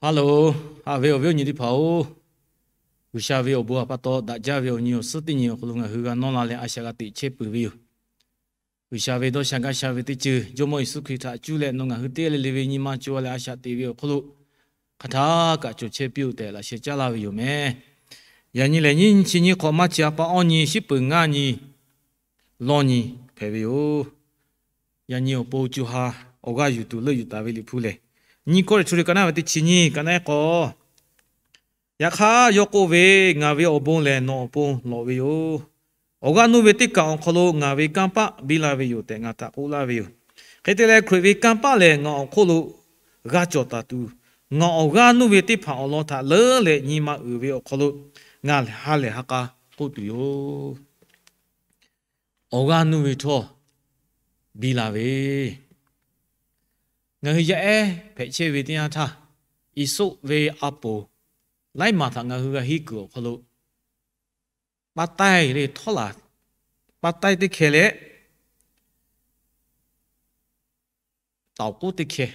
Hello, haꞈ ve awˬ viˉ awˬ nyi teˇ hpaˍ-oˬ, G'uiˬsha ve awˬ bon htaꞈ pa taw daꞈ jaˇ ve awˬ nyi awˬ suhˉ teˇ nyi awˬ hk'aw lo ngaˬ hui g'a nawˇ la leh a shaꞈ g'a teꞈ chehˇ peuˬ ve yoˬ. G'uiˬsha ve dawˇ sha gaˇ sha ve teˇ ceuˬ Jawˇmawˇ Yeˍsuˆ Hkriꞈ htaꞈ cuˇ leh nawˬ ngaˬ hui teˇ g'aˇ le le ve nyi ma co a leh a shaꞈ teꞈ ve awˬ hk'aw lo hk'aˬ htaˇ kaꞈ cawˬ chehˇ piˇ-oˆ tehꞈ laꞈ sheh caˉ laˇ ve yoˬ meh. Yaꞈ nyi lehˬ, nyiˇ chi nyiˇ hk'awꞈ maˇ chi a pa awˇ nyi shiˉ peuˬ ngaˇ nyi lawˇ nyi hpehꞈ ve yoˬ. Yaꞈ nyi awˬ pon co ha awˬ g'aˇ yuˬ tuˬ leuˆ yuˬ taˍ ve Liꞈ hpu lehˬ, nyiˇ Kawˇrenˍhtuˆ ka naˉ ve teˇ chi nyiˇ ka naˉ k'awˇ, Yaꞈ hk'aˇ yawˇ k'oˆ ve, Ngaˬ ve awˬ bon lehˬ nawˬ awˬ pon lawꞈ ve yoˬ. Awˬ g'aˇ nuˇ ve teˇ kaˬ awˬ hk'aw lo ngaˬ ve kanˇ paˆ biˇ la ve yoˬ tehꞈ ngaˬ htaꞈ k'oˆ laˇ ve yoˬ. Hk'e te leh, Hkriꞈ ve kanˇ paˆ lehˬ ngaˬ awˬ hk'oˆ lo g'a cawˬ taˍ tuˬ, ngaˬ awˬ g'aˇ nuˇ ve teˇ hpaˍ awˬ lawn htaꞈ leuˉ leh nyi ma uiˍ ve awˬ hk'aw lo ngaˬ ha lehˬ ha k'a k'oˆ tuˬ yoˬ. Awˬ g'aˇ nuˇ ve htawˇ biˇ la ve, ngaˬ hui yaˇ ehˉ hpehꞈ chehˇ ve teˇ yanˇ htaˇ, Iˉsoˆ ve a poˍ laiˉ maˬ htaꞈ ngaˬ hui g'a henˇ kuiˬ awˬ hk'aw lo, pa taiˇ le htawˇ laˬ, pa taiˇ teˇ hkeh leh taoˍ k'oˆ teˇ hkeh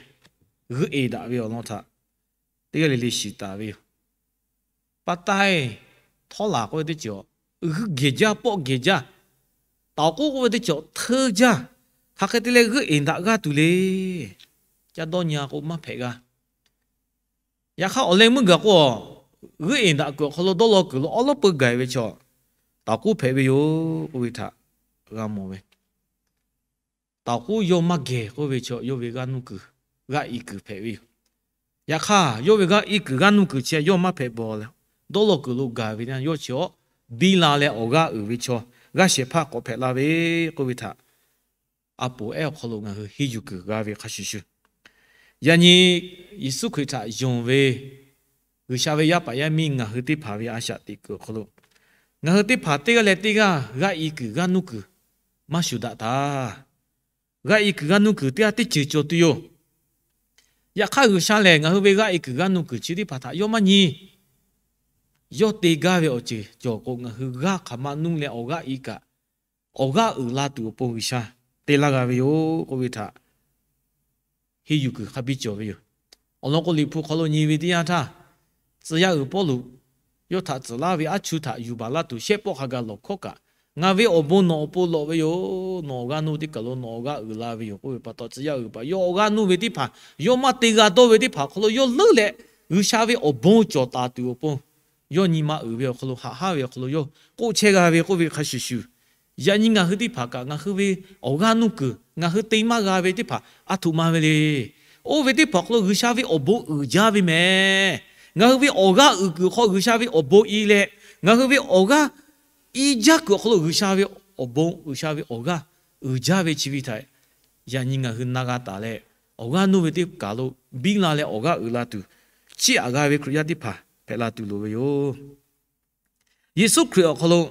g'euˆ eˬ daꞈ ve awˬ lawn htaꞈ teˇ g'aˇ le le shiˍ taˍ ve yoˬ. Pa taiˇ htawˇ laˬ k'oˆ ve teˇ ceuˬ g'euˆ gehˬ jaˇ, pawˆ gehˬ jaˇ. Taoˍ k'oˆ k'oˆ ve teˇ ceuˬ hteuˇ jaˇ. Hk'aˬ hk'e te leh g'euˆ eˬ daꞈ g'aˇ tuˬ le. Caˇ dawˇ nyi a k'o maˇ hpehꞈ g'a. Yaꞈ hk'aˇ awˬ leh meuˇ gaˬ k'o, g'euˆ eˬ daꞈ kuiˬ awˬ hk'aw lo dawˇ law kuiˬ lo awˉ lawˉ peu gaˬ ve chaw, taoˍ k'oˆ hpehꞈ ve yoˬ k'oˆ ve htaꞈ g'a mawˬ ve. Taoˍ k'oˆ yawˇ maˇ gehˬ k'oˆ ve chaw, yawˇ ve g'aˇ nuˇ kuiˬ, g'aˇ i kuiˬ hpehꞈ ve yoˬ. Yaꞈ hk'aˇ yawˇ ve g'aˇ i kuiˬ g'aˇ nuˇ kuiˬ chi yawˇ maˇ hpehꞈ bawˬ leh, dawˇ law kuiˬ lo gaˬ ve teˇ yanˇ yawˇ chi awˬ biˇ la leh awˬ g'aˇ uiˍ ve chaw, g'aˇ shehˍ hpaˇ k'awꞈ hpehꞈ la ve k'oˆ ve htaꞈ a poˍ ehˉ awˬ hk'aw lo ngaˬ hui henˇ yuˬ kuiˬ g'a ve hk'a shuˍ shuˍ, yaꞈ nyi Yeˍsuˆ Hkriꞈ htaꞈ yonˍ ve G'uiˬsha ve yaˇ paˍ yaˇ miˇ ngaˬ hui teˇ hpaˍ ve a shaꞈ teꞈ kuiˬ awˬ hk'aw lo, ngaˬ hui teˇ hpaˍ teˇ g'aˇ leh teˇ g'aˇ g'aˇ i kuiˬ g'aˇ nuˇ kuiˬ maˇ shuˍ daꞈ taˍ. G'aˇ i kuiˬ g'aˇ nuˇ kuiˬ teˇ g'aˇ teˇ ceuˬ cawˬ tuˬ yoˬ. Yaꞈ hk'aˇ G'uiˬsha lehˬ ngaˬ hui ve g'aˇ i kuiˬ g'aˇ nuˇ kuiˬ chi teˇ hpaˍ htaꞈ yawˇ maˇ nyi. Yawˇ te gaˇ ve awˬ ceuˬ cawˬ k'o, ngaˬ hui g'aˇ hk'aˬ ma nuˇ leh awˬ g'aˇ i kaꞈ, awˬ g'aˇ uiˍ la tuˬ awˬ pon G'uiˬsha te laˇ g'a ve yoˬ k'oˆ ve htaꞈ henˇ yuˬ kuiˬ hk'a biˇ cawˬ ve yoˬ. Awˬ lawn k'o, Liꞈ hpu hk'aw lo nyi ve teˇ yanˇ htaˇ, tcuh yaˇ uiˍ Pawˇluꞈ yawˇ htaꞈ tcuhˍ laˇ ve aˉ chu htaꞈ yuˬ baˬ laˇ tuˬ shehˆ pawˆ hk'a gaˬ lawˬ hkawˉ kaꞈ, Ngaˬ ve awˬ bon nawˬ awˬ pon lawꞈ ve yoˬ. Nawˬ awˬ g'aˇ nuˇ teˇ kaˬ lo nawˬ awˬ g'aˇ uiˍ la ve yoˬ k'oˆ ve pa taw, tcuh yaˇ uiˍ paˍ yawˇ awˬ g'aˇ nuˇ ve teˇ hpaˍ, yawˇ maˇ te g'a dawˇ ve teˇ hpaˍ awˬ hk'aw lo yawˇ leuˉ leh, G'uiˬsha ve awˬ bon cawˬ taˍ tuˬ awˬ pon, yawˇ nyi ma uiˍ ve awˬ hk'aw lo, haꞈ haˉ ve awˬ hk'aw lo yawˇ k'oˆ chehˇ g'a ve k'oˆ ve hk'a shuˍ shuˍ, yaꞈ nyi ngaˬ hui teˇ hpaˍ kaꞈ ngaˬ hui ve awˬ g'aˇ nuˇ kuiˬ ngaˬ hui te maˇ g'a ve teˇ hpaˍ a htoꞈ ma ve le. Oˇ ve teˇ hpaˍ awˬ hk'aw lo G'uiˬsha ve awˬ bon uiˍ jaˇ ve mehˍ. Ngaˬ hui ve awˬ g'aˇ uiˍ kuiˬ hk'aw G'uiˬsha ve awˬ bon i leh, ngaˬ hui ve awˬ g'aˇ i jaˇ kuiˬ awˬ hk'aw lo G'uiˬsha ve awˬ bon, G'uiˬsha ve awˬ g'aˇ uiˍ jaˇ ve chi ve htaꞈ yaꞈ nyi ngaˬ hui na g'a taˍ leh, awˬ g'aˇ nuˇ ve teˇ kaˬ lo biˇ la leh awˬ g'aˇ uiˍ la tuˬ, chiˇ aꞈ g'a ve Hkriꞈ yaˇ teˇ hpaˍ hpehꞈ la tuˬ loˍ ve yoˬ. Yeˍsuˆ Hkriꞈ awˬ hk'aw lo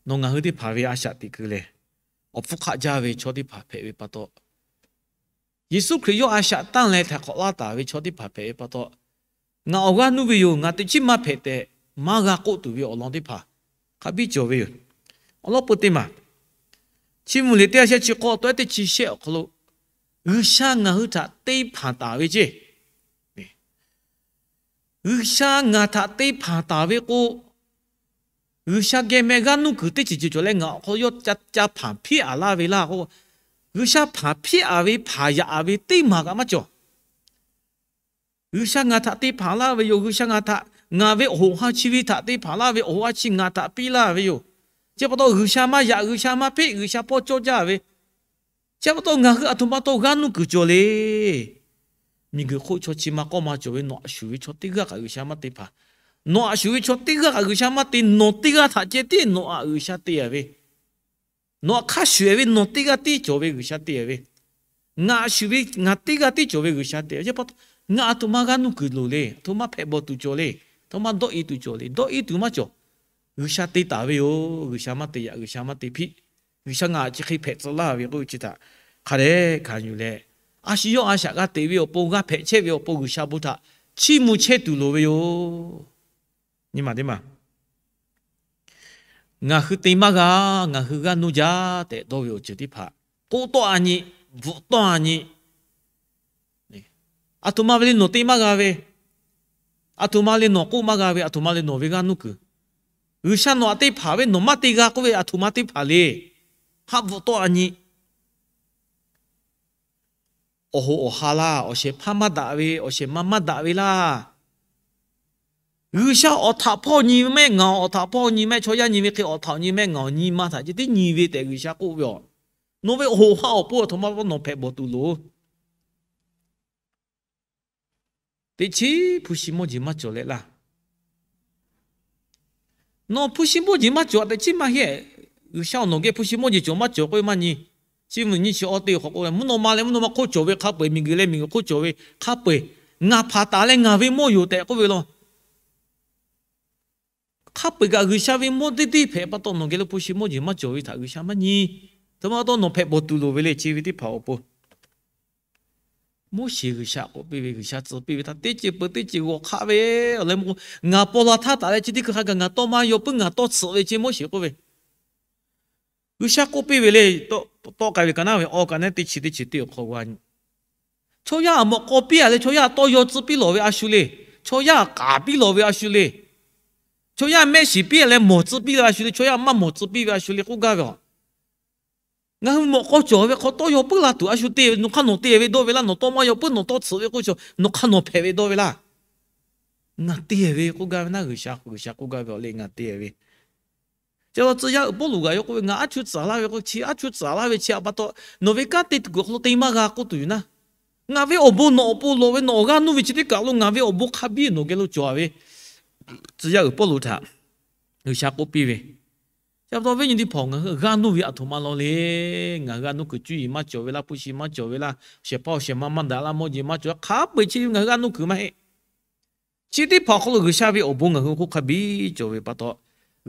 nawˬ ngaˬ hui teˇ hpaˍ ve a shaꞈ teꞈ kuiˬ lehˬ, awˬ hpfuhˇ hk'aˆ jaˇ ve chaw teˇ hpaˍ hpehꞈ ve pa taw, Yeˍsuˆ Hkriꞈ yawˇ a shaꞈ tanˇ leh htaiˍ hk'awꞈ laˇ taˍ ve chaw teˇ hpaˍ hpehꞈ ve pa taw, ngaˬ awˬ g'aˇ nuˇ ve yoˬ, ngaˬ teꞈ chiˉ maˇ hpehꞈ tehꞈ maˇ g'a k'oˆ tuˬ ve awˬ lawn teˇ hpaˍ hk'a biˇ cawˬ ve yoˬ. Awˬ lawn peu teˇ maˬ, Chiˇ mvuh liꞈ teˇ ha shehˆ chi k'awˇ tawˆ ehˉ teˇ chi shehˆ awˬ hk'aw lo, G'uiˬsha ngaˬ hui htaꞈ te hpanˍ taˍ ve ceˇ. G'uiˬsha ngaˬ htaꞈ te hpanˍ taˍ ve k'o, G'uiˬsha geh meh g'aˇ nuˇ kuiˬ teˇ ceuˬ ceuˬ cawˬ leh ngaˬ awˬ hk'aw lo yawˇ ca hpanˍ hpiˇ aꞈ laˇ ve laˇ k'o, G'uiˬsha hpanˍ hpiˇ aꞈ ve hpanˍ yaꞈ aꞈ ve teˇ maˬ kaꞈ maˇ cawˬ. G'uiˬsha ngaˬ htaꞈ te hpanˍ laˇ ve yoˬ. G'uiˬsha ngaˬ htaꞈ, ngaˬ ve awˬ hoꞈ ha chi ve htaꞈ te hpanˍ laˇ ve, awˬ hoꞈ ha chi ngaˬ htaꞈ piˇ laˇ ve yoˬ. Chi pa taw G'uiˬsha maˇ yaꞈ, G'uiˬsha maˇ peˆ, G'uiˬsha pawˇ cawˇ jaˇ ve, chi pa taw ngaˬ hui aˬ htoꞈ ma taw g'aˇ nuˇ kuiˬ cawˬ le. Miˬguiˬ hk'oˆ chaw chi ma k'awˇ ma cawˬ ve, nawˬ a shuˍ ve chaw teˇ g'aˇ kaꞈ G'uiˬsha maˇ te hpanˍ. Nawˬ a shuˍ ve chaw teˇ g'aˇ kaꞈ G'uiˬsha maˇ te. Nawˬ teˇ g'aˇ htaꞈ ceh tiˉ nawˬ aꞈ G'uiˬsha te a ve, nawˬ aꞈ hk'aˇ shuˍ e ve nawˬ teˇ g'aˇ tiˉ cawˬ ve G'uiˬsha te a ve, ngaˬ aꞈ shuˍ ve ngaˬ teˇ g'aˇ tiˉ cawˬ ve G'uiˬsha te a ve. Chi pa taw ngaˬ aˬ htoꞈ ma g'aˇ nuˇ kuiˬ loˍ le. Aˬ htoꞈ ma hpehꞈ bawˬ tuˬ cawˬ le. Aˬ htoꞈ ma dawˇ i tuˬ cawˬ le. Dawˇ i tuˬ maˇ cawˬ. G'uiˬsha te taˍ ve yoˬ. G'uiˬsha maˇ te yaꞈ, G'uiˬsha maˇ te hpiˇ. G'uiˬsha ngaˬ aꞈ chi hk'e hpehꞈ tcuh laˇ ve k'oˆ ve chi htaꞈ hk'a dehꞈ hkanˍ yuˬ leh, a shu yawˇ a shaꞈ g'a teꞈ ve awˬ pon, g'a hpehꞈ chehˇ ve awˬ pon G'uiˬsha bon htaꞈ chiˇ mvuh chehˇ tuˬ loˍ ve yoˬ. Nyi maˬ teˇ maˬ, ngaˬ hui te maˇ g'a, ngaˬ hui g'aˇ nuˇ jaˇ tehꞈ dawˇ ve awˬ ceuˬ teˇ hpaˍ k'oˆ tawˆ a nyi, bvuhꞈ tawˆ a nyi, Aˬ htoꞈ ma ve le nawˬ te maˇ g'a ve, aˬ htoꞈ ma le nawˬ k'oˆ maˇ g'a ve, aˬ htoꞈ ma le nawˬ ve g'aˇ nuˇ kuiˬ. G'uiˬsha nawˬ htaꞈ te hpanˍ ve nawˬ maˇ te g'a k'oˆ ve aˬ htoꞈ ma teˇ hpaˍ le. Haˆ bvuhꞈ tawˆ a nyi. Awˬ hoꞈ awˬ ha laˇ, awˬ shehˍ hpaˇ maˇ daꞈ ve, awˬ shehˍ ma maˇ daꞈ ve laˇ. G'uiˬsha awˬ htaꞈ hpawˇ nyi mehˆ, ngaˬ awˬ htaꞈ hpawˇ nyi mehˆ, chaw yaˇ nyi ve hk'e awˬ htaꞈ nyi mehˆ, ngaˬ awˬ nyi ma htaꞈ ceh tiˉ nyi ve tehꞈ G'uiˬsha k'oˆ ve aˬ. Nawˬ ve awˬ hoꞈ ha awˬ pon aˬ htoꞈ ma nawˬ hpehꞈ bawˬ tuˬ loˬ. Teꞈ chiˉ hpu shi mawˇ jeˬ maˇ cawˬ leh laˇ. Nawˬ hpu shi mawˇ jeˬ maˇ cawˬ, teꞈ chiˉ maˇ heˆ. G'uiˬsha awˬ nawˬ geh hpu shi mawˇ jeˬ cawˬ maˇ cawˬ k'oˆ ve maˇ nyi. Chi mvuhˇ nyi chi awˬ te awˬ hk'aw k'oˆ leh, mvuhˇ naw ma leh mvuhˇ naw ma hk'oˆ cawˬ ve hk'a peu-eˬ, miˬguiˬ leh miˬguiˬ hk'oˆ cawˬ ve hk'a peu-eˬ, ngaˬ hpanˍ taˍ leh ngaˬ ve mawˇ yoˬ tehꞈ k'oˆ ve law. Hk'a peu-eˬ kaꞈ G'uiˬsha ve mawˇ teˇ teˇ hpehꞈ pa taw, nawˬ geh lo hpu shi mawˇ jeˬ maˇ cawˬ ve htaꞈ G'uiˬsha maˇ nyi. Htoꞈ ma pa taw nawˬ hpehꞈ bawˬ tuˬ loˬ ve le, chi ve teˇ hpaˍ awˬ pon. Moˉseˍ G'uiˬsha k'oˆ piˇ ve, G'uiˬsha tcuh piˇ ve htaˇ, teˇ ceuˬ peuˬ teˇ ceuˬ g'awˬ hk'aˆ ve, awˬ leh mvuhˇ k'o, ngaˬ paw la htaˇ taˍ leh chi teˇ hkui hk'a gaˬ ngaˬ tawˇ maˇ yaw puiˉ ngaˬ tawˇ tsuhꞈ ve, chi Moˉseˍ k'oˆ ve. G'uiˬsha k'oˆ piˇ ve le, tawˆ k'ai ve ka naˉ ve awˬ ka naˉ teˇ chi teˇ chi teˇ awˬ hk'aw g'a nyi. Chaw yaˇ mawꞈ k'aw piˇ a leh chaw yaˇ tawˇ yaw tcuh piˇ lawˬ ve a shu le. Chaw yaˇ k'aˍ piˇ lawˬ ve a shu le. Chaw yaˇ mehˆ shiˍ piˇ a leh mawˬ tcuh piˇ ve a shu le. Chaw yaˇ maˇ mawˬ tcuh piˇ ve a shu le k'oˆ gaˇ ve aˬ. Ngaˬ hui mawꞈ k'aw cawˬ ve hk'aw tawˇ yaw puiˉ la tuˬ a shu te ve, nawˬ hk'aˇ nawˬ te ve dawˇ ve laˇ, nawˬ tawˇ maˇ yaw puiˉ nawˬ tawˇ tsuhꞈ ve k'oˆ ve chaw, nawˬ hk'aˇ nawˬ hpehꞈ ve dawˇ ve laˇ. Ngaˬ te ve k'oˆ gaˇ ve naˉ, G'uiˬsha, G'uiˬsha k'oˆ gaˇ ve awˬ le, ngaˬ te ve. Chi tcuh yaˇ uiˍ Pawˇluꞈ kaꞈ yawˇ k'oˆ ve, ngaˬ aˉ chuˇ tcuhˍ laˇ ve k'o, chi aˉ chuˇ tcuhˍ laˇ ve chi htaꞈ pa taw, nawˬ ve kanˉ te tuˬ kuiˬ awˬ hk'aw lo te maˇ g'a k'oˆ tuˬ yoˬ naˉ. Ngaˬ ve awˬ bon nawˬ awˬ pon lawˬ ve, nawˬ awˬ g'aˇ nuˇ ve chi teˇ kaꞈ lo ngaˬ ve awˬ bon hk'a biˇ nawˬ geh lo cawˬ a ve. Tcuh yaˇ uiˍ Pawˇluꞈ htaꞈ G'uiˬsha k'oˆ piˇ ve, chi pa taw viˉ nyi teˇ hpaˍ, ngaˬ hui g'aˇ nuˇ ve aˬ htoꞈ ma law le. Ngaˬ hui g'aˇ nuˇ kuiˬ cuˇ yiˍ maˇ cawˬ ve laˇ, hpu shi maˇ cawˬ ve laˇ, shehˍ hpaˇ awˬ shehˍ ma maˇ daꞈ laˇ, mawˇ jeˬ maˇ cawˬ, hk'a peu-eˬ chi ngaˬ hui g'aˇ nuˇ kuiˬ maˇ heˆ. Chi teˇ hpaˍ awˬ hk'aw lo G'uiˬsha ve awˬ bon ngaˬ hui hk'oˆ hk'a biˇ cawˬ ve pa taw,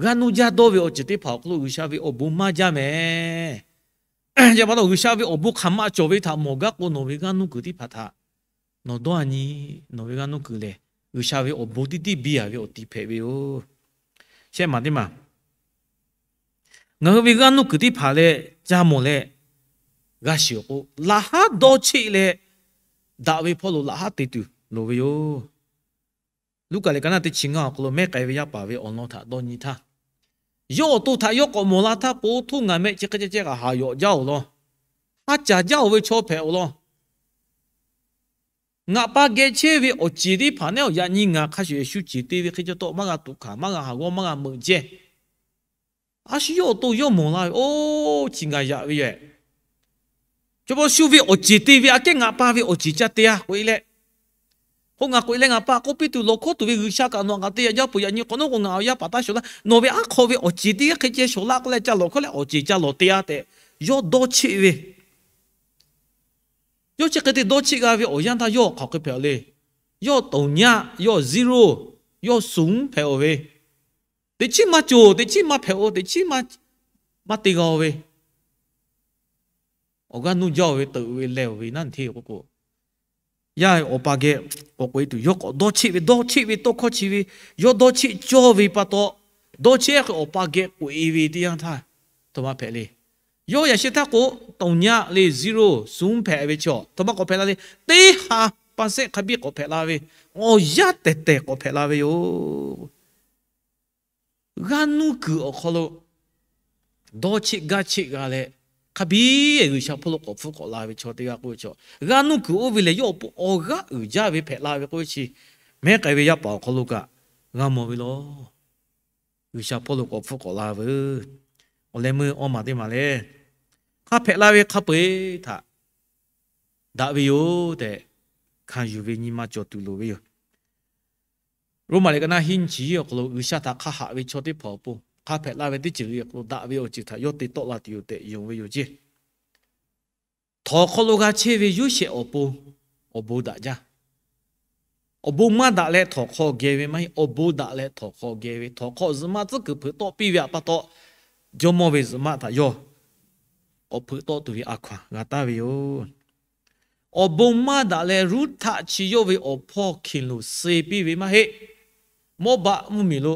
g'aˇ nuˇ jaˇ dawˇ ve awˬ ceuˬ teˇ hpaˍ awˬ hk'aw lo G'uiˬsha ve awˬ bon maˇ jaˇ mehˍ. Chi pa taw G'uiˬsha ve awˬ bon hk'aˬ ma cawˬ ve htaꞈ mawˬ gaˇ k'o, nawˬ ve g'aˇ nuˇ kuiˬ teˇ hpaˍ htaꞈ nawˬ dawˇ a nyi. Nawˬ ve g'aˇ nuˇ kuiˬ lehˬ, G'uiˬsha ve awˬ bon tiˉ tiˉ biˇ a ve awˬ ti hpehꞈ ve yoˬ. Shehˆ maˬ teˇ maˬ, ngaˬ hui ve g'aˇ nuˇ kuiˬ teˇ hpaˍ leh ca mawˬ leh g'a shiˍ awˬ k'o, laꞈ haˉ dawˇ cheˆ leh daꞈ ve hpawˇ lo laꞈ haˉ te tuˬ loˍ ve yoˬ. Luˉkaꞈ lehˬ ka naˉ teˇ chi ngaˇ awˬ hk'aw lo mehˉ k'ai ve yaˇ paˍ ve awˬ lawn htaꞈ dawˇ nyi htaˇ, yawˇ awˬ to htaꞈ yawˇ k'awꞈ mawˬ la htaˇ k'o, htoˇ ngaˬ mehˆ chi hk'e ceh ceh kaꞈ haˍ yawꞈ jaˇ-oˬ law. Haˉ caˍ jaˇ-oˬ ve chaw hpehꞈ-oˬ law. Ngaˬ pa geh chehˇ ve awˬ ceˬ teˇ hpaˍ neˉ awˬ yaꞈ nyi ngaˬ hk'a shuˍ shuˍ ceˬ te ve hk'e cawˇ tawˆ maˇ g'a tuꞈ hkanˍ, maˇ g'a haˍ g'awˇ, maˇ g'a meuꞈ jehˇ. A shu yawˇ awˬ to yawˇ mawˬ la ve, oˇ chi ngaˬ yaꞈ ve yoˬ. Chaw paw shu ve awˬ ceˬ te ve aꞈ kehˉ ngaˬ pa ve awˬ ceˬ ca te-a k'oꞈ-e leh, k'o ngaˬ k'oꞈ-e leh ngaˬ pa k'oˆ piˇ tuˬ lawˬ hkawˇ tuˬ ve G'uiˬsha kaꞈ nawˬ htaꞈ ngaˬ te yaꞈ jaˇ peuˬ, yaꞈ nyi k'awꞈ nawˉ k'o ngaˬ awˬ yaˇ paˍ taˇ shawˍ laˇ. Nawˬ ve aˉ hk'aw ve awˬ ceˬ teˇ g'aˇ hk'e ceh shawˍ laˇ k'oˆ leh ca lawˬ hkawˇ leh awˬ ceˬ ca lawˬ te-a tehꞈ yawˇ dawˇ cheˆ ve. Yawˇ chi hk'e te dawˇ cheˆ g'a ve awˬ yanˇ htaˇ yawˇ hk'aˬ hk'e hpehꞈ-oˬ le. Yawˇ toˍ nyaˆ, yawˇ zero, yawˇ suhˍ hpehꞈ-oˬ ve. Teꞈ chiˉ maˇ cawˬ, teꞈ chiˉ maˇ hpehꞈ-oˬ, teꞈ chiˉ maˇ te g'a-oˬ ve, awˬ g'aˇ nuˇ jaˇ-oˬ ve, teuꞈ ve leh-oˬ ve naˉ hteˇ k'o k'o, yaˇ awˬ pa geh k'awꞈ k'oꞈ-e tuˬ yawˇ k'awꞈ dawˇ cheˆ ve, dawˇ cheˆ ve tawˇ hkawˇ chi ve, yawˇ dawˇ cheˆ cawˇ ve pa taw, dawˇ cheˆ-a hk'e awˬ pa geh k'oꞈ-e ve teˇ yanˇ htaˇ, htoꞈ ma hpehꞈ le. Yawˇ yaꞈ sheh htaˇ k'o, toˍ nyaˆ le, zero, suhˍ hpehꞈ ve chaw htoꞈ ma k'awꞈ hpehꞈ la le. Teˇ ha pa sehˆ hk'a biˇ k'awꞈ hpehꞈ la ve, awˬ yanˇ tehˬ tehˬ k'awꞈ hpehꞈ la ve yoˬ. G'aˇ nuˇ kuiˬ awˬ hk'aw lo dawˇ cheˆ gaˇ cheˆ g'a leh, hk'a biˇ G'uiˬsha hpawˇ lo k'awꞈ hpfuhˆ k'awꞈ la ve chaw teˇ g'aˇ k'oˆ ve chaw, g'aˇ nuˇ kuiˬ oˇ ve lehˬ yawˇ awˬ pon awˬ g'aˇ uiˍ jaˇ ve hpehꞈ la ve k'oˆ ve chi, mehˉ k'ai ve yaˇ paˍ awˬ hk'aw lo kaꞈ g'a mawˬ ve law. G'uiˬsha hpawˇ lo k'awꞈ hpfuhˆ k'awꞈ la veuˬ. Awˬ leh meuˇ awˇ maˬ teˇ maˬ lehˬ, hk'a hpehꞈ la ve hk'a peu-eˬ htaꞈ daꞈ ve yoˬ tehꞈ hkanˍ yuˬ ve nyi ma cawˬ tuˬ loˍ ve yoˬ. Roˉmaꞈ lehˬ ka naˉ hiˉ nyi chi awˬ hk'aw lo G'uiˬsha htaꞈ hk'a haꞈ ve chaw teˇ hpaˍ awˬ pon hk'a hpehꞈ la ve teˇ ceuˬ le awˬ hk'aw lo daꞈ ve awˬ ceuˬ htaꞈ yawˇ te tawˆ la tuˬ yoˬ tehꞈ yonˍ ve yoˬ ceˇ. Htawnˍ hk'aw lo g'a chehˇ ve Yoˇsehꞈ awˬ pon awˬ bon daꞈ jaˇ. Awˬ bon maˇ daꞈ leh htawnˍ hk'aw geh ve maˇ heˆ. Awˬ bon daꞈ leh htawnˍ hk'aw geh ve, htawnˍ hk'aw zuhꞈ maˆ tcuhˉ kuiˬ hpeuꞈ tawˆ piˇ ve htaꞈ pa taw, jawˇmawˇ ve zuhꞈ maˆ htaꞈ yawˇ k'awꞈ hpeuꞈ tawˆ tuˬ ve a hkaw-anˬ g'a taˍ ve yoˬ. Awˬ bon maˇ daꞈ leh Ruˇhtaˆ chi yawˇ ve awˬ hpawˇ Hkiˬloˍse piˇ ve maˇ heˆ. Mawˇbaˆ mvuhˇmiˬ lo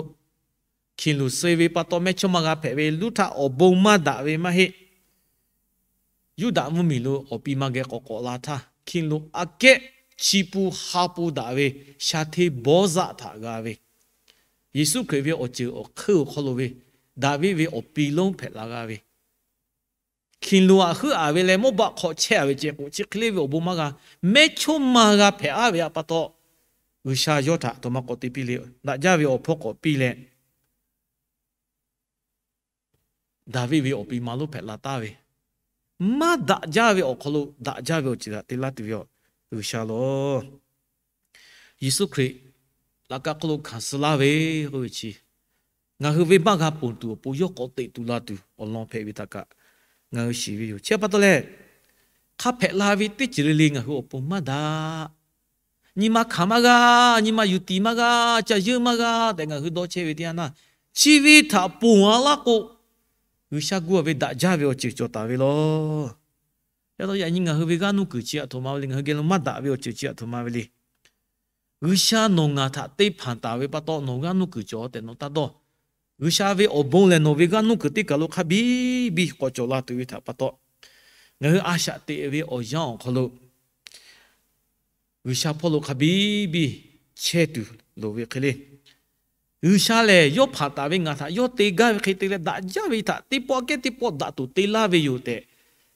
Hkiˬloˍse ve pa taw mehˇchawˇma g'a hpehꞈ ve Ruˇhtaˆ awˬ bon maˇ daꞈ ve maˇ heˆ. Yuˇdaꞈ mvuhˇmiˬ lo awˬ pi ma geh k'awꞈ k'awꞈ la htaˇ, Hkiˬloˍ aꞈ kehˉ chi pun ha pun daꞈ ve sha hteˇ bawˇ zaˆ htaꞈ g'a ve, Yeˍsuˆ Hkriꞈ ve awˬ ceuˬ awˬ hk'eun awˬ hk'aw lo ve Daˍviˆ ve awˬ pi lonˉ hpehꞈ la g'a ve, hkiˬ luˬ aꞈ heuˆ aˍ ve leh mawˇ baˆ hk'aw chehˇ aˍ ve ceh k'o, chi hk'e le ve awˬ bon maˇ g'a. Mehˇchawˇma g'a hpehꞈ aˉ ve pa taw, G'uiˬsha yawˇ htaꞈ aˬ htoꞈ ma k'awꞈ te piˇ le. Daꞈ jaˇ ve awˬ hpawˇ k'awꞈ piˇ leh, Daˍviˆ ve awˬ pi ma lonˉ hpehꞈ la taˍ ve, maˇ daꞈ jaˇ ve awˬ hk'aw lo daꞈ jaˇ ve awˬ ceuˬ htaꞈ te laˇ tuˬ ve awˬ G'uiˬsha lawˬ. Yeˍsuˆ Hkriꞈ laꞈ ka hk'oˆ lo hkanˍ suh laˇ ve k'oˆ ve chi, ngaˬ hui ve maˇ g'a ponˬ tuˬ awˬ pon yawˇ k'awꞈ teꞈ tuˬ la tuˬ awˬ lawn hpehꞈ ve htaꞈ kaꞈ ngaˬ hui shiˍ ve yoˬ. Chi pa taw leh, hk'a hpehꞈ la ve teˇ ceuˬ le le ngaˬ hui awˬ pon maˇ daꞈ. Nyi ma hkanˍ maˇ g'a, nyi ma yuˬ tiˍ maˇ g'a, ca yeuˇ maˇ g'a tehꞈ ngaˬ hui dawˇ chehˇ ve teˇ yanˇ naˇ, chi ve htaꞈ ponˬ a laˇ k'o, G'uiˬsha gu a ve daꞈ jaˇ ve awˬ ceuˬ cawˬ taˍ ve lawˬ. Yaꞈ nyi ngaˬ hui ve g'aˇ nuˇ kuiˬ chi aˬ htoꞈ ma ve le, ngaˬ hui geh lo maˇ daꞈ ve awˬ ceuˬ chi aˬ htoꞈ ma ve le. G'uiˬsha nawˬ ngaˬ htaꞈ te hpanˍ taˍ ve pa taw nawˬ g'aˇ nuˇ kuiˬ cawˬ tehꞈ nawˬ taˇ dawˇ. G'uiˬsha ve awˬ bon lehˬ nawˬ ve g'aˇ nuˇ kuiˬ teˇ kaˬ lo hk'a biˇ biˇ k'awꞈ cawˬ la tuˬ ve htaꞈ pa taw, ngaˬ hui a shaꞈ teꞈ ve awˬ yanˇ awˬ hk'aw lo G'uiˬsha hpawˇ lo hk'a biˇ biˇ chehˇ tuˬ loˍ ve hk'e le. G'uiˬsha lehˬ yawˇ hpanˍ taˍ ve ngaˬ htaꞈ yawˇ te gaˇ ve hk'e te leh daꞈ jaˇ ve htaꞈ teˇ pawˆ aꞈ kehˉ teˇ pawˆ daꞈ tuˬ te laˇ ve yoˬ tehꞈ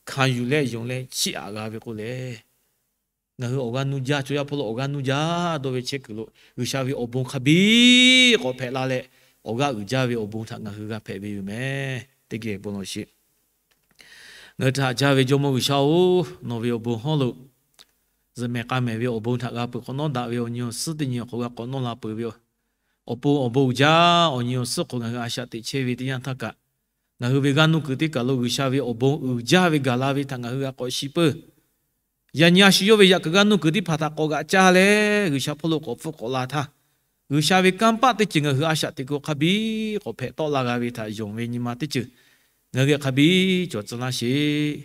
hkanˍ yuˬ leh yonˍ leh chiˇ aꞈ g'a ve k'o lehˬ, ngaˬ hui awˬ g'aˇ nuˇ jaˇ, chaw yaˇ hpawˇ lo awˬ g'aˇ nuˇ jaˇ dawˇ ve chehˇ kuiˬ lo G'uiˬsha ve awˬ bon hk'a biˇ k'awꞈ hpehꞈ la leh, awˬ g'aˇ uiˍ jaˇ ve awˬ bon htaꞈ ngaˬ hui g'a hpehꞈ ve yoˬ meh. Teˇ geh bon lawˬ sheˍ. Ngaˬ hui htaꞈ haꞈ jaˇ ve Jawˇmawˇ G'uiˬsha-oˬ, nawˬ ve awˬ bon hawˉ lo zuhꞈ mehˍ k'a mehˍ ve awˬ bon htaꞈ g'a peuˬ k'awꞈ nawˉ daꞈ ve awˬ nyi awˬ suhˉ teˇ nyi awˬ hk'aw g'a k'awꞈ nawˉ la peuˬ ve yoˬ. Awˬ pon awˬ bon uiˍ jaˇ awˬ nyi awˬ suhˉ hk'aw ngaˬ hui a shaꞈ teꞈ chehˇ ve teˇ yanˇ htaˇ kaꞈ, ngaˬ hui ve g'aˇ nuˇ kuiˬ teˇ kaˬ lo G'uiˬsha ve awˬ bon uiˍ jaˇ ve gaˬ la ve htaꞈ ngaˬ hui g'a k'awꞈ shiˍ peuˬ. Yaꞈ nyi a shu yawˇ ve yaꞈ kuiˬ g'aˇ nuˇ kuiˬ teˇ hpaˍ htaꞈ k'awꞈ g'aꞈ caˇ leh G'uiˬsha hpawˇ lo k'awꞈ hpfuhˆ k'awꞈ la htaˇ, G'uiˬsha ve kanˇ paˆ teˇ ceuˬ ngaˬ hui a shaꞈ teꞈ k'o hk'a biˇ k'awꞈ hpehꞈ tawˆ la g'a ve htaꞈ yonˍ ve nyi ma teˇ ceuˬ ngaˬ hui hk'a biˇ cawˬ tcuh laˇ sheˍ.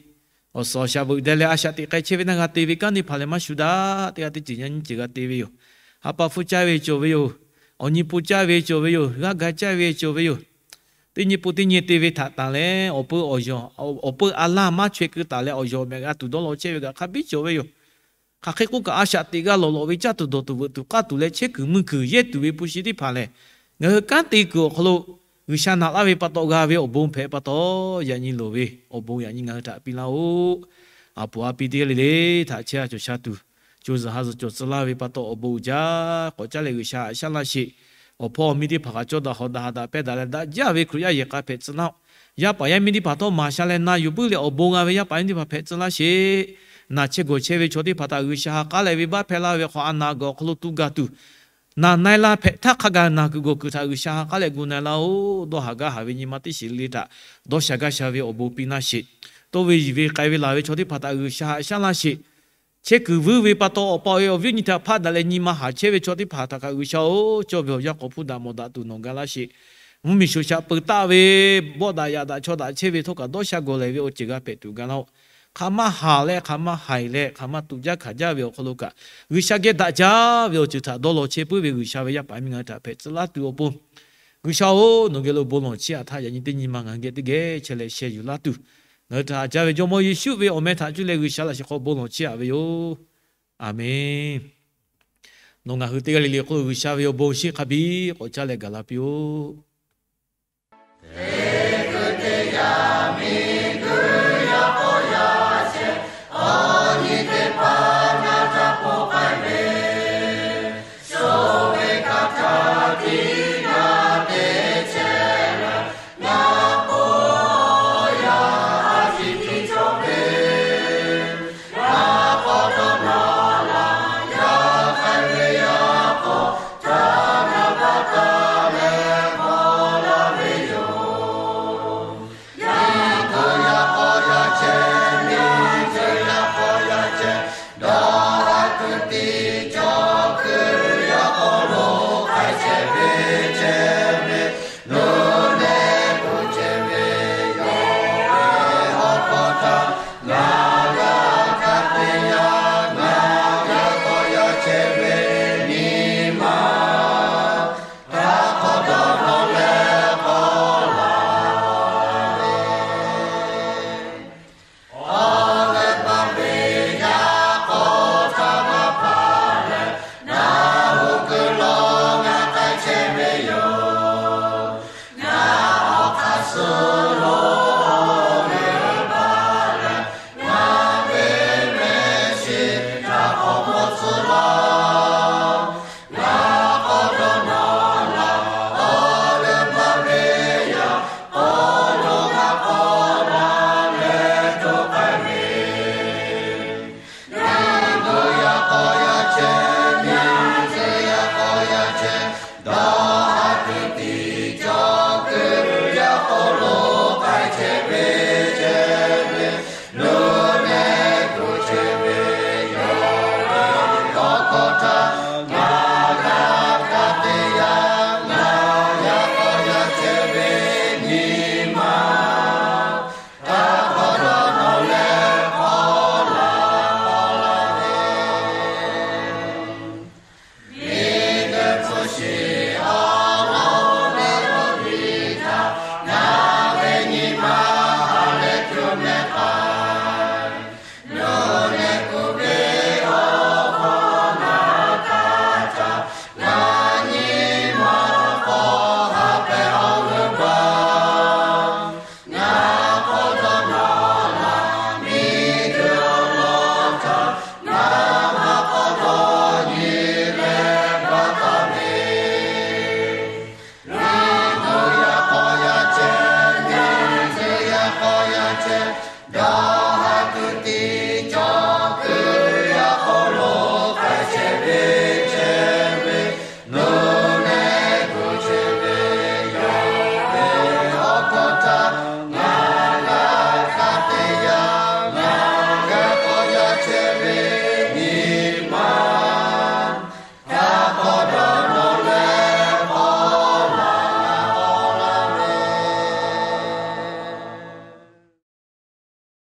Awˬ suhˍ awˬ shaˍ veuꞈ deh leh a shaꞈ teꞈ k'ai chehˇ ve naˇ g'a te ve kanˉ teˇ hpaˍ lehˬ maˇ shuˍ daꞈ. Teˇ g'aˇ teˇ ceuˬ yaꞈ nyi ceuˬ g'a te ve yoˬ. Ha pa hpfuhˇ caˇ ve cawˬ ve yoˬ. Awˬ nyi pun caˇ ve cawˬ ve yoˬ. G'aˇ ga caˇ ve cawˬ ve yoˬ. Teˇ nyi pun teˇ nyi te ve htaꞈ tanˬ leh awˬ peu awˬ yawˬ, awˬ peu a laˇ maˇ chaweh keu taˍ leh awˬ yawˬ mehꞈ g'a tuˬ dawˇ law chehˇ ve kaꞈ hk'a biˇ cawˬ ve yoˬ. Hk'aˬ hk'e k'oˆ kaꞈ a shaꞈ teꞈ g'a lawˬ lawꞈ ve caˇ tuˬ dawˬ tuˬ veuꞈ tuˬ k'aˇ tuˬ leh chehˇ kuiˬ mui kuiˬ yehˇ tuˬ ve hpu shi teˇ hpaˍ lehˬ, ngaˬ hui kanˉ te kuiˬ awˬ hk'aw lo G'uiˬsha naꞈ laˇ ve pa taw g'a ve awˬ bon hpehꞈ pa taw, yaꞈ nyi loˍ ve awˬ bon yaꞈ nyi ngaˬ hui htaꞈ piˇ laˇ-oˆ. A poˍ a pi teˇ g'aˇ le le htaꞈ chehˇ a cawˬ sha tuˬ, co zuhˬ ha zuhˬ cawˬ tcuh laˇ ve pa taw awˬ bon uiˍ jaˇ k'awꞈ caˇ leh G'uiˬsha haꞈ shaˉ laˇ sheˍ. Awˬ hpawˇ awˬ miˇ teˇ hpaˍ kaꞈ cawˇ daꞈ hawˍ daꞈ ha daꞈ pehˇ daꞈ leh daꞈ jaˇ ve Hkriꞈ yaˇ yehˬ k'a hpehꞈ tcuh laˇ-oˆ. Yaˇ paˍ yaˇ miˇ teˇ hpaˍ htawˇ maˍ sha leh na yuˬ puiˉ leh awˬ bon g'a ve yaˇ paˍ yaˇ miˇ teˇ hpaˍ hpehꞈ tcuh laˇ sheˍ. Naˬ chehˇ gawˬ chehˇ ve chaw teˇ hpaˍ htaꞈ G'uiˬsha ha k'aˉ leh venˇbaˆ hpehˇ laˇ ve hk'aw a naˬ gawˬ awˬ hk'aw lo tu gaˬ tuˬ, naˬ na-e la hpehꞈ htaˇ hk'a gaˬ naˬ kuiˬ gawˬ kuiˬ htaꞈ G'uiˬsha ha k'aˉ leh gu na-e laˇ-oˆ. Dawˇ haˍ gaˇ haˍ ve nyi ma teˇ shiˍ le le htaꞈ dawˇ sha gaˇ sha ve awˬ bon piˇ laˇ sheˍ. Tawˇ ve yiˬ ve k'ai ve laˬ ve chaw teˇ hpaˍ htaꞈ G'uiˬsha haꞈ shaˉ laˇ sheˍ. Chehˇ kuiˬ vuiˇ ve pa taw awˬ pa awˬ e awˬ viˉ awˬ nyi htaꞈ hpaˆ daꞈ leh nyi ma haˍ chehˇ ve chaw teˇ hpaˍ htaꞈ kaꞈ G'uiˬsha-oˬ, cawˇ ve awˬ yanˇ k'awꞈ hpuˇ daꞈ mawˬ daꞈ tuˬ nawˬ ga laˇ sheˍ. Mvuhˇmiˬ shoˍ shaꞈ peu taˆ ve, bawˆ daꞈ yaꞈ daꞈ chaw daꞈ chehˇ ve htawˇ kaꞈ dawˇ sha gawˬ lehˬ ve awˬ ceuˬ g'a hpehꞈ tuˬ ga laˇ-oˆ. Hk'aˬ ma haˍ leh hk'aˬ ma haiˬ leh hk'aˬ ma tuꞈ jaˇ hkanˍ jaˇ ve awˬ hk'aw lo kaꞈ, G'uiˬsha geh daꞈ jaˇ ve awˬ ceuˬ htaꞈ dawˇ law chehˇ puiˉ ve G'uiˬsha ve yaˇ paˍ miˇ ngaˬ hui htaꞈ hpehꞈ tcuh laˇ tuˬ awˬ pon, G'uiˬsha-oˬ, nawˬ geh lo bon lawˬ chiˇ aꞈ htaˇ yaꞈ nyi teˇ nyi ma ngaˬ hui geh teˇ geh chehˇ leh sheh yuˬ laˇ tuˬ, ngaˬ hui htaꞈ haꞈ jaˇ ve Jawˇmawˇ Yeˍsuˆ ve awˬ meh htaꞈ cuˇ leh G'uiˬsha laꞈ sheh hk'aw bon lawˬ chiˇ aꞈ ve yoˬ. Aˬmenˍ. Nawˬ ngaˬ hui teˇ g'aˇ le le hk'oˆ lo G'uiˬsha ve awˬ bon shinˉ hk'a biˇ k'awꞈ caˇ leh gaˬ la piˇ-oˆ.